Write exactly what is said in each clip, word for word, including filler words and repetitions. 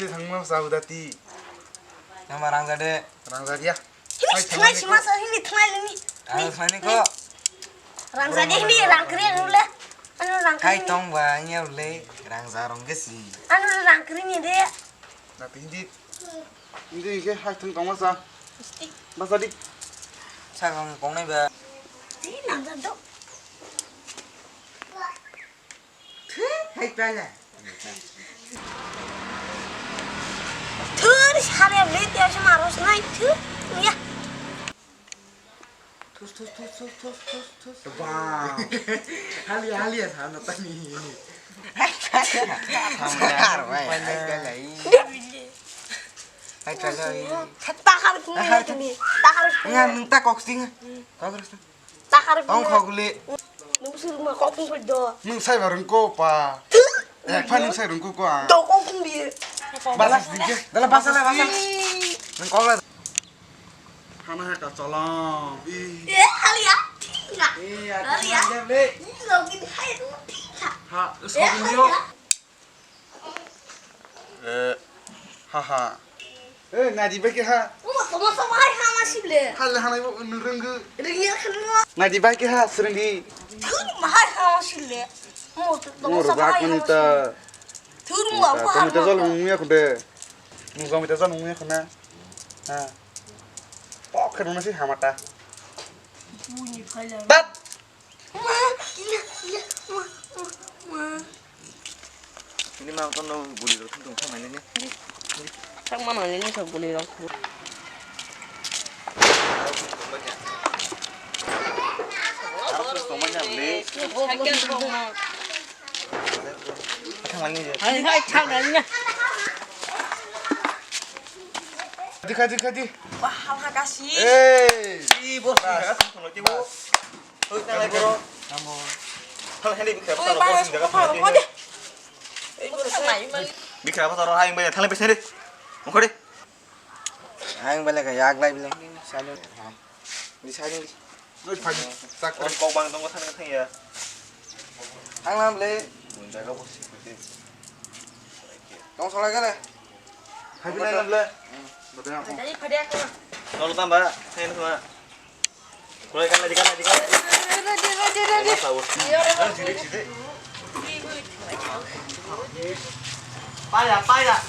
Thangma sa udati. Nama rangja de. Rangja dia. Hini thangai sima sa hini thangai lini. Ang thani ko. Rangja de hini rang kri rule. Anu rang kri. Kai tong ba nya rule rangja rong ge si. Anu rang kri ni de. Na hindi. Hindi ke hai thang tong sa. Basa di. Sa kong kong nai ba. Di nang do. Hai pala. Thur sare le te se maros nai thu. Ya. Thus thus thus thus thus thus thus. Wow. Hali hali ya sana tani. Hai pala. Hai pala. Hai pala. Takar kung ni tuni. Takar kung. Nga nung ta kok sting. Kok sting. Takar. Tong khogli. Nung sir ma kok kung do. Nung sai barung ko pa. Ek pha nung sai rung ko ko a. Do kok kung bi. Basa sing ke. Dala basa la basa. Nung kok la. Hana ha ka cholong. Ih. Eh, halia. Ih, ya, halia. Halia. Ih, lo gini hai tu. Ha, eh, so gini yo. Halia. Eh, ha ha. Eh, nadi beke ha. Uma, toma sama hai hana sible. Hal hana ibu nurunggu. Ringi khanu. Nadi beke ha, serenggi. Tun mahai hana sible. Mo, toma sama hai hana sible. Thur mu aku. Toma jol mungya khunde. Mungya khunde. Ha. Pok khana si hamata. Buni phaila. Tat. Ma, ila, ila, ma, ma, ma. Ini ma kono guli rok thung thung thang ini. Thang mana ini so guli rok. Thang mana ini. Hai, hai, thang mana ini. Dikha, dikha, di. Wah, hal hakasi. Eh. Ih, bos, bas. Bos. Hoi, tanglai borok. Tamo. Thang hende bikra. Oi, bos, bos, bos, bos. Bikra apa taro hai, bos, thanglai bos, hende. Mokori. Ang bele ka yak lai bele. Salo. Di salo. Oi, phai. Tak. Kok bang tong thang thang ya. Ang lam le. Bun jaga bos. Tong solai gale. Hai bele lam le. Tadi pada aku. Tolo tamba. Hai semua. Kulai kan lagi kan lagi kan. Ready, ready, ready. Masa bos. Paya, paya.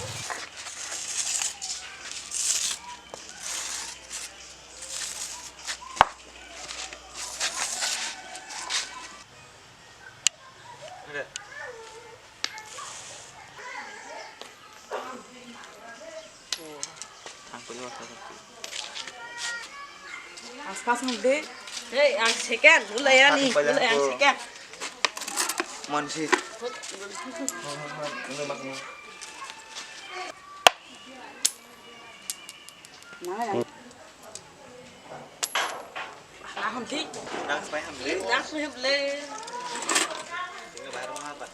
Aspas mukde. Hey, ang second. Ulai ani, ulai ang second. Mansi. Aham thik. Nang sampai ham le. Nang sampai ham le. Tinggal bayar mahal, Pak.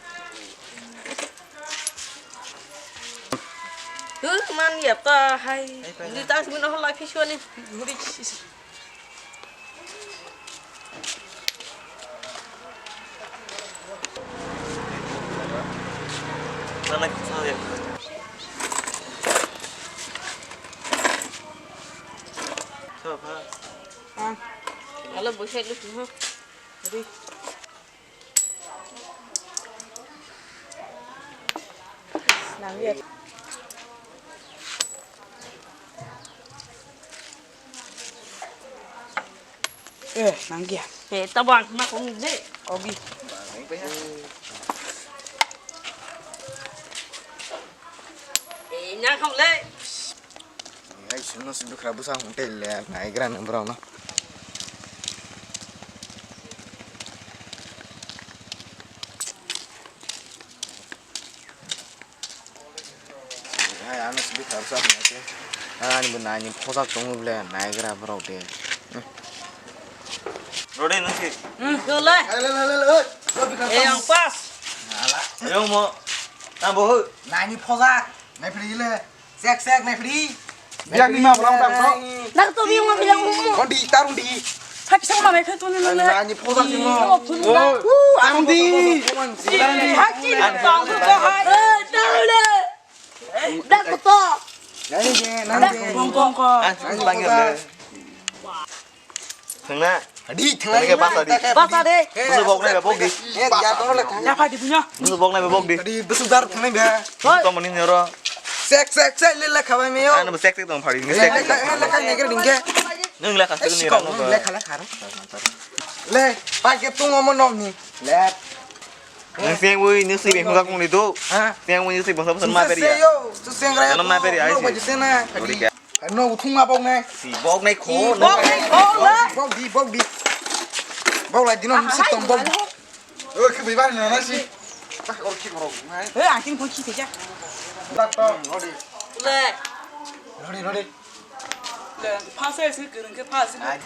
Tuh, man ya ta hai. Di tas min oh lai phi suani. Huri sis. Nana kisa ya. Coba. Ah. Kalau bosai lu tuh. Jadi. Nang ya. Eh, nang ya. Eh, tabang, mak kong de. Ogi. Eh, nang kong le. Ai, sino si bikra busa hung tei le, nai gra nang bro no. Ai, ano si bikra busa hung tei. Ani bo nai ni phojak tong le, nai gra bro de. Rode nasi. Hmm, kole. Hai, le, le, le, le, oi. Eh, ang pas. Ala. Ayo mo. Tambo ho. Nai ni phojak. Nai phri le. Sek, sek, nai phri. Biang ni ma bolang tang, bro. Nak tu biang ma bilang umu. Kondi, tarung di. Hak sang ma mai khan tu ni le. Nai ni phojak ni mo. Oi, tarung di. Hak chi tang tu hai. Eh, tarung le. Nang de. Bong, bong, bong. Ang sung bang ya. Thangna. Di, thangna. Basa de. Basa de. Busu bok nai bok di. Eh, ya to le thang. Ya pha di punya. Busu bok nai bok di. Di busu dar thang nai ba. Busu to mani nyoro. Sek, sek, sek, le le khabai me yo. Ano sek sek tong phari. Sek sek. Le le khabai me ke ding ke. Nung le khas ni rano. Le khala khar. Le, pa ke tung omo nok ni. Le. Nung seng wui, nung si beng hujak mung ni do. Ha? Seng wui, nung si beng hujak ma peri ya. Yo, tu seng ra. Ano ma peri ai. Sena. No, thung ma bok nai. Si bok nai kho. Bok nai kho la. Bok di, bok di. Bok lai dino si tong bok. O, khe bai bar na na si. Tak or ki bro. He, ang tin ko ki te ja. Tak to. Rodi. Le. Rodi, rodi. Le, phase se kurung ke phase. Ai.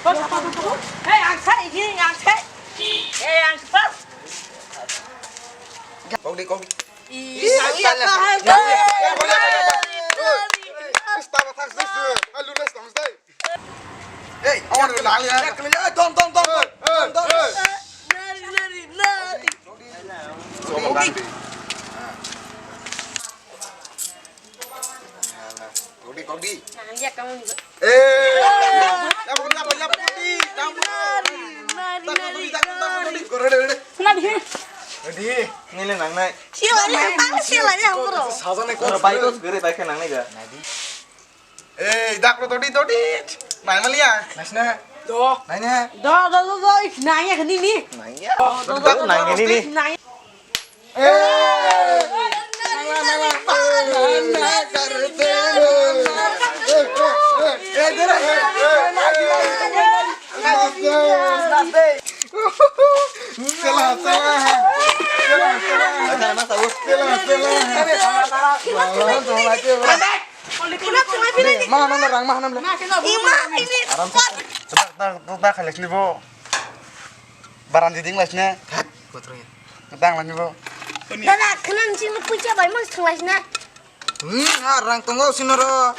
Phase, phase, phase. He, ang sai, he, ang sai. He, ang phase. Kok di, kok di. Ih, iya, iya, iya, iya. Hey, awan ni nang ya. Hey, hey, hey. Don, don, don, don. Hey, hey. Nari, nari, nari. Kok di, kok di. Nang ya kamu ni. Eh. Ya, ya, ya, ya, kok di. Nari, nari, nari, nari. Kok di, kok di. Kok di. Nari. Ready? Nile nang nai. Sila ni, sila ni, bro. Saja nai kok. Bai kos gere bai khe nang nai ga. Ei, dak ro dodi dodi. Nai maliya. Nasna. Do. Nai ne. Do, do, do, do. Nai ya kani ni. Nai ya. Do, do, do, nai ni ni. Nai. Ei. Nai, nai, nai. Nai, nai, nai. Ei, dera. Sela, sela. Sela, sela. Sela, sela. Ma, hanam le, rang ma, hanam le. Ima, ini. Aram se. Dak, dak, dak, dak, khalek ni bo. Baran di ding las ne. Hat, botrong ya. Dang lan ni bo. Dada, khanan sing puja bai mas thang las ne. Hmm, ah, rang tongo sinoro.